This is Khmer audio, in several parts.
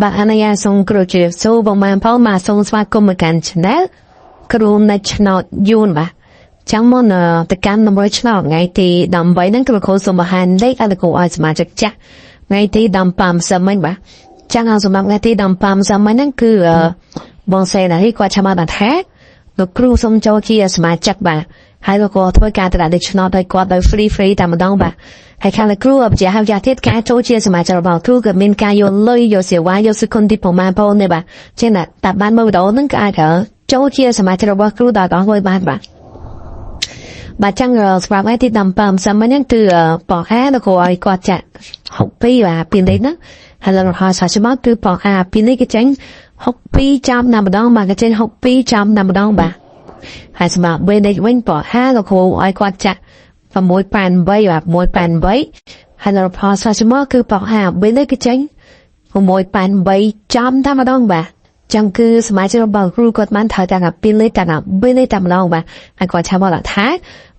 បាទអនុញ្ញាតសូមគ្រូជម្រាបសួរបងប្អូនផងបាទសូមស្វាគមន៍មកកាន់ Channel គ្រូនៅឆ្នោតយួនបាទចាំងមុនទៅកាន់នំរឆ្នោតថ្ងៃទី18ហ្នឹងគ្រូគ្រូសូមបង្ហាញលេខឲ្យលោកគ្រូឲ្យសមាជិកចាស់ថ្ងៃទី15សិនមិញបាទចាំងឲ្យសម្រាប់ថ្ងៃទី15សិនមិញហ្នឹងគឺបងសេណានេះគាត់ឆាមកបានថាលោកគ្រូសូមចូលជាសមាជិកបាទហើយលោកក៏ធ្វើការត្រាស់លេខឆ្នោតឲ្យគាត់ដោយ free free តែម្ដងបាទហើយខាងលោកគ្រូអបជាហើយយ៉ាងទៀតការចូលជាសមាជិករបស់គ្រូក៏មានការយកលុយយកសេវាយកសុខុនទីប្រមាណផងនេះបាទចឹងណាតែបានមើលវីដេអូហ្នឹងក៏អាចចូលជាសមាជិករបស់គ្រូដល់អស់លុយបានបាទបាទចឹងសម្រាប់ថ្ងៃទី15សាមញ្ញហ្នឹងគឺបកហាលោកគ្រូឲ្យគាត់ចាក់62បាទពីនេះណាហើយលោកហើយសាច់មកគឺបកហាពីនេះគេចេញ62ចាំណាម្ដងបាទគេចេញ62ចាំណាម្ដងបាទហើយសម្រាប់វិញនេះវិញបកហាលោកគ្រូឲ្យគាត់ចាក់688បាទ688ហើយដល់ផលសាច់មកគឺបកហាវិញនេះគេចេញ688ចំតែម្ដងបាទចឹងគឺសមាជិករបស់គ្រូគាត់បានត្រូវតាំងពីលេខតាំងពីលេខតែម្ដងបាទហើយគាត់ឆាមកថា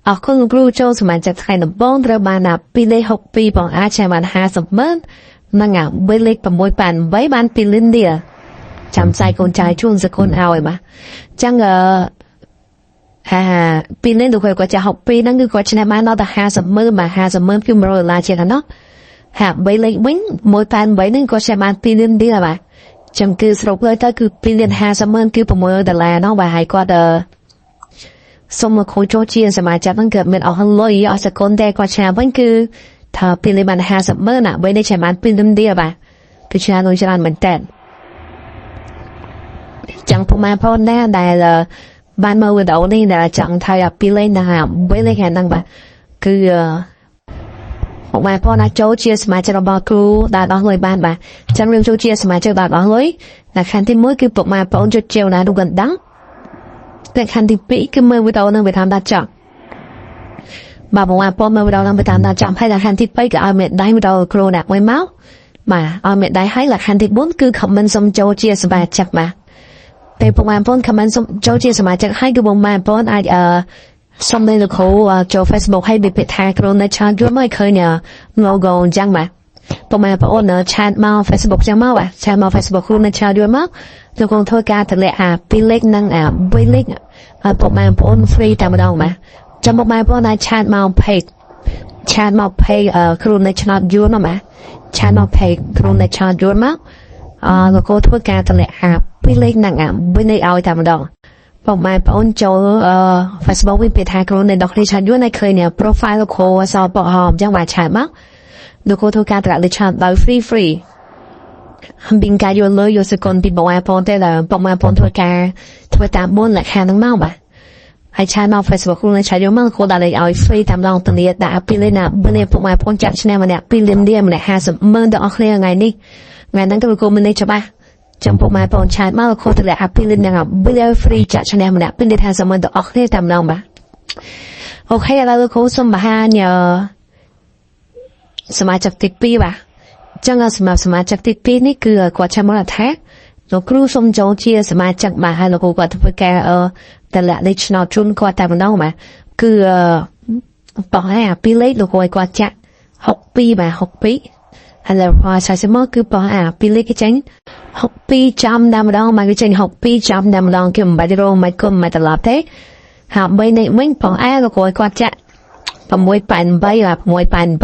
អរគុណគ្រូចូលសមាជិកថ្ងៃដំបូងត្រូវបានពីលេខ62បងអាចបាន50ម៉ឺននិងអាលេខ688បាន2លានរៀលចាំផ្សាយកូនចៅជូនសកុនឲ្យបាទចឹងអឺហាពីនេះលោកគាត់ចា62ហ្នឹងគឺគាត់ឈ្នះបានដល់តែ50ម៉ឺនបាទ50ម៉ឺនគឺ100ដុល្លារជាងណោះហា3លេខវិញ188ហ្នឹងគាត់ឈ្នះបាន2លានរៀលបាទចឹងគឺស្រុកលើទៅគឺ2លាន50ម៉ឺនគឺ600ដុល្លារណោះបាទហើយគាត់អឺសុំមកខូចចូលជាសមាជិកហ្នឹងគឺមានអស់លុយអស់សកុនតែគាត់ឈ្នះវិញគឺថា2លានបាន50ម៉ឺនណាបីនេះឈ្នះបាន2លានរៀលបាទគឺឈ្នះលុយច្រើនមែនតើចឹងពុកម៉ែផងដែរដែលបានមើលវីដេអូនេះដែលចង់ថៃអាពីលេណាបីលេខាងហ្នឹងបាទគឺពុកម៉ែបងអាចចូលជាសមាជិករបស់គ្រូដែលដោះលុយបានបាទចឹងរឿងចូលជាសមាជិកដែលដោះលុយលក្ខខណ្ឌទី1គឺពុកម៉ែបងចុចជាវណារូបកណ្ដឹងលក្ខខណ្ឌទី2គឺមើលវីដេអូនឹងវាតាមដល់ចប់បាទបងប្អូនមើលវីដេអូនឹងវាតាមដល់ចប់ហើយលក្ខខណ្ឌទី3គឺឲ្យមេដៃវីដេអូគ្រូដាក់មួយមកបាទឲ្យមេដៃហើយលក្ខខណ្ឌទី4គឺ comment សុំចូលជាសមាជិកបាទពេលពុកម៉ែបងប្អូន comment សុំចូលជាសមាជិកហើយគឺបងម៉ែបងប្អូនអាចអឺសុំលេខលោកគ្រូចូល Facebook ហើយវាពាក្យថាគ្រូនៅឆាតយល់មកឃើញ logo អញ្ចឹងបាទពុកម៉ែបងប្អូនឆាតមក Facebook ចឹងមកបាទឆាតមក Facebook គ្រូនៅឆាតយល់មកលោកគ្រូធ្វើការតម្លាក់អាពីរលេខនិងអា3លេខហើយពុកម៉ែបងប្អូន free តែម្ដងបាទចាំពុកម៉ែបងប្អូនអាចឆាតមក page ឆាតមក page គ្រូនៅឆ្នោតយួនមកបាទឆាតមក page គ្រូនៅឆ្នោតយួនមកអឺលោកគ្រូធ្វើការតម្លាក់អាពីរលេខនិងអា3លេខឲ្យតែម្ដងបងម៉ែបងអូនចូលអឺ Facebook វិញពាក្យថាគ្រូនៅដល់គ្នាឆាតយួនឲ្យឃើញ profile លោកគ្រូអសបកហមអញ្ចឹងបាទឆាតមកលោកគ្រូធ្វើការតម្លាក់លេខឆាតដោយ free free មានការយកលុយយកសកុនពីបងប្អូនទេដែលបងប្អូនធ្វើការធ្វើតាមមុនលក្ខខណ្ឌហ្នឹងមកបាទហើយឆាតមក Facebook គ្រូនៅឆាតយកមកគ្រូដាក់លេខឲ្យ free តាមដងធានាដាក់ពីលេខណាបើនេះពុកម៉ែបងចាក់ឈ្នះម្នាក់2លានរៀលម្នាក់50ម៉ឺនដល់អស់គ្នាថ្ងៃនេះថ្ងៃហ្នឹងគឺគ្រូមានលេខច្បាស់ចំពុកម៉ែបងឆាតមកគ្រូតម្លាក់ពីលេខហ្នឹងបិល free ចាក់ឈ្នះម្នាក់2លាន50ម៉ឺនដល់អស់គ្នាតាមដងបាទ OK ឥឡូវគ្រូសូមបង្ហាញសមាជិកទី2បាទចឹងសម្រាប់សមាជិកទី2នេះគឺគាត់ឆាមកថាលោកគ្រូសូមចូលជាសមាជិកបាទហើយលោកគ្រូគាត់ធ្វើការអឺតម្លាក់លេខឆ្នោតជូនគាត់តែម្ដងបាទគឺបោះអាពីរលេខលោកគ្រូឲ្យគាត់ចាក់62បាទ62ហើយដល់ផលឆាយមកគឺបោះអាពីរលេខគេចេញ62ចំតែម្ដងមកគេចេញ62ចំតែម្ដងគេមិនបាច់រងមិនគុំមិនត្រឡប់ទេហើយ3នេះវិញបោះអាលោកគ្រូឲ្យគាត់ចាក់688បាទ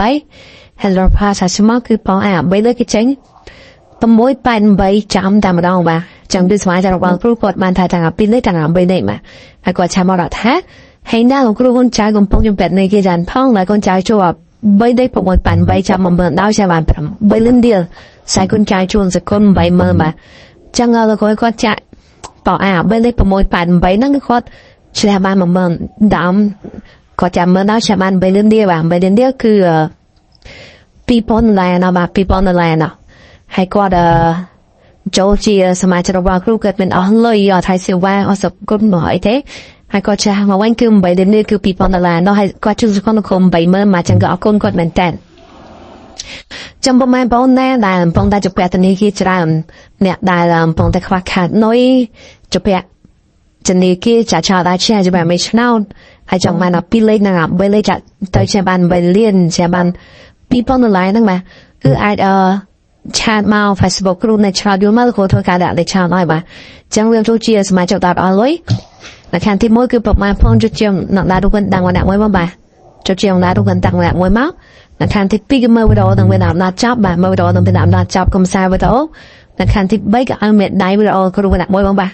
688ហើយដល់ផលឆាយមកគឺបោះអា3លេខគេចេញ688ចំតែម្ដងបាទចឹងគឺស្មារតីរបស់គ្រូគាត់បានថាទាំងពីរលេខទាំង3លេខបាទហើយគាត់ឆាមកដល់ថាហើយណាលោកគ្រូកូនចៅកំពុងជំពាក់នៃគេចានផងហើយកូនចៅចូល3លេខ688ចាំ10000ដល់ចាំបាន8លានរៀលខ្សែកូនចៅជួនសកុន80000បាទចឹងលោកគ្រូគាត់ចាក់បោអា3លេខ688ហ្នឹងគឺគាត់ឈ្នះបាន10000ដើមគាត់ចាំមើលដល់ឈ្នះបាន3លានរៀលបាទ3លានរៀលគឺ2000ដុល្លារណាបាទ2000ដុល្លារណាហើយគាត់អឺចូលជាសមាជិករបស់គ្រូគាត់មិនអស់លុយអត់ថៃសេវាអស់សគុណមកអីទេហើយគាត់ចាស់មកវិញគឺ8លាននេះគឺ2000ដុល្លារនោះហើយគាត់ជួយសគុណក្រុម80000មកចឹងក៏អរគុណគាត់មែនតើចំពុកម៉ែបងណាដែលកំពុងតែជពាក់ធនាគារច្រើនអ្នកដែលកំពុងតែខ្វះខាតនុយជពាក់ធនាគារចាឆាដែរជាច្បាប់មិនឆ្នោតហើយចង់បានពីលេខហ្នឹង3លេខចាទៅជាបាន3លានជាបាន2000ដុល្លារហ្នឹងបាទគឺអាចអឺ chat មក Facebook គ្រូនៅឆ្នោតយល់មកគ្រូធ្វើការដាក់លេខឆ្នោតឲ្យបាទចឹងវាចូលជាសមាជិកដល់អស់លុយលក្ខខណ្ឌទី1គឺប្រមាណផងចុចជាអ្នកដារូកិនតាំងម្នាក់មួយមកបាទចុចជាអ្នកដារូកិនតាំងម្នាក់មួយមកលក្ខខណ្ឌទី2គឺមើលវីដេអូទាំងវាដល់ចប់បាទមើលវីដេអូទាំងវាដល់ចប់កុំសាវីដេអូលក្ខខណ្ឌទី3ក៏ឲ្យមេដៃវីដេអូគ្រូម្នាក់មួយមកបាទ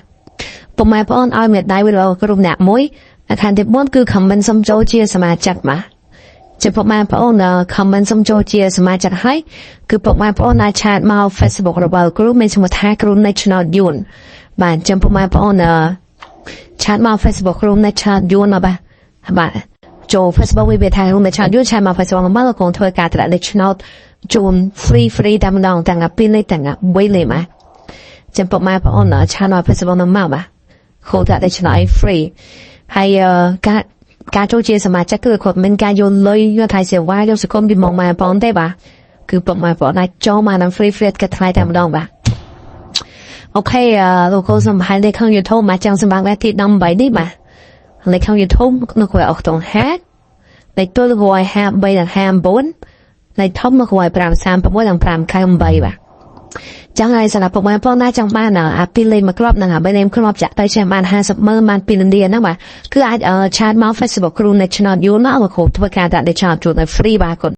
ពុកម៉ែបងឲ្យមេដៃវីដេអូគ្រូម្នាក់មួយលក្ខខណ្ឌទី4គឺ comment សុំចូលជាសមាជិកបាទជាពុកម៉ែបងប្អូន comment សុំចូលជាសមាជិកហើយគឺពុកម៉ែបងប្អូនអាច chat មក Facebook របស់គ្រូមានឈ្មោះថាគ្រូ National Yun បាទចឹងពុកម៉ែបងប្អូន chat មក Facebook គ្រូ National Yun មកបាទបាទចូល Facebook វាថាគ្រូ National Yun chat មក Facebook មកលោកធ្វើការតម្លាក់លេខឆ្នោតជូន free free តែម្ដងទាំងពីរលេខទាំង3លេខបាទចឹងពុកម៉ែបងប្អូន chat មក Facebook នោះមកបាទគ្រូដាក់លេខឆ្នោតឲ្យ free ហើយការការចូលជាសមាជិកគឺគាត់មិនការយកលុយយកថៃសេវាយកសង្គមពីមកម៉ែបងទេបាទគឺពុកម៉ែបងអាចចូលមកនឹង free free ក៏ថ្លៃតែម្ដងបាទ OK លោកគ្រូសូមបង្ហាញលេខក្នុង YouTube មកចង់សម្រាប់ទី18នេះបាទលេខក្នុង YouTube នៅគ្រូអស់តងហាលេខទូលគ្រូឲ្យ53ដល់59លេខធំនៅគ្រូឲ្យ536ដល់598បាទចឹងហើយសម្រាប់ពុកម៉ែបងណាចង់បានអាពីលេខមួយគ្រាប់និងអាបីលេខគ្រាប់ចាក់ទៅចេះបាន50ម៉ឺនបាន2លានរៀលហ្នឹងបាទគឺអាច chat មក Facebook គ្រូ National យូរណាស់លោកគ្រូធ្វើការដាក់លេខឆាតជូនឲ្យ free បាទគាត់។